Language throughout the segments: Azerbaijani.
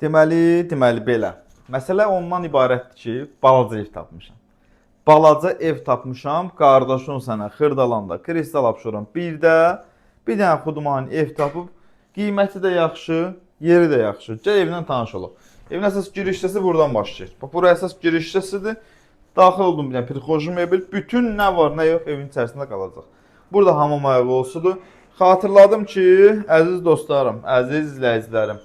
Deməli belə. Məsələ ondan ibarətdir ki, balaca ev tapmışam. Balaca ev tapmışam. Qardaşın sənə Xırdalanda, Kristal Abşeron 1-də bir dənə xudmani ev tapıb. Qiyməti də yaxşı, yeri də yaxşı. Gəl evlə tanış olaq. Evin əsas giriş hissəsi buradan başlayır. Bax, bura əsas giriş hissəsidir. Daxil oldum bir dənə прихожий mebel. Bütün nə var, nə yox evin içərisində qalacaq. Burada hamam ayağı olsudur. Xatırladım ki, əziz dostlarım, əziz izləyicilərim,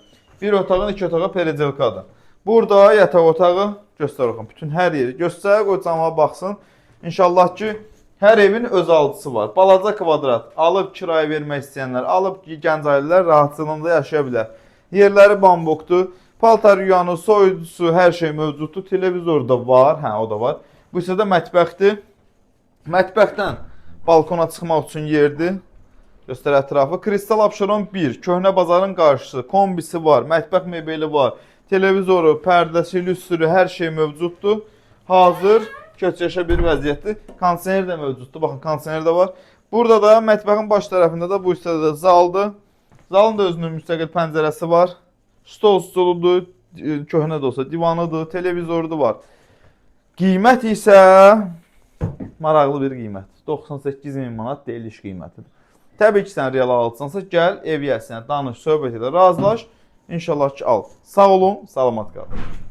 bir otağın iki otağa переделка dır. Burada yataq otağı göstər oxum. Bütün hər yeri göstər, qoy camaat baxsın. İnşallah ki, hər evin öz alıcısı var. Balaca kvadrat alıb kirayə vermək istəyənlər, alıb ki, gənc ailələr rahatçılığında yaşaya bilər. Yerləri bambukdur. Paltar yuyanı, soyuducusu, hər şey mövcuddur. Televizor da var, hə, o da var. Bu isə də mətbəxdir. Mətbəxdən balkona çıxmaq üçün yerdir. Göstər ətrafı. Kristal Abşeron 1, Köhnə bazarın qarşısı, kombisi var, mətbəx mebeli var, televizoru, pərdəsi, lüstrü, hər şey mövcuddur. Hazır, köçəşə bir vəziyyətdir. Kondisioner də mövcuddur. Baxın, kondisioner də var. Burada da mətbəxin baş tərəfində də bu hissədə də zaldır. Zalın da özünün müstəqil pəncərəsi var. Stol stuludur, köhnə də olsa divanıdır, televizoru da var. Qiymət isə maraqlı bir qiymət. 98 min manat deyiliş qiymətidir. Təbii ki, sən real alıcısansa, gəl ev yiyəsinə danış, söhbət elə, razılaş. İnşallah ki, al. Sağ olun, salamat qalın.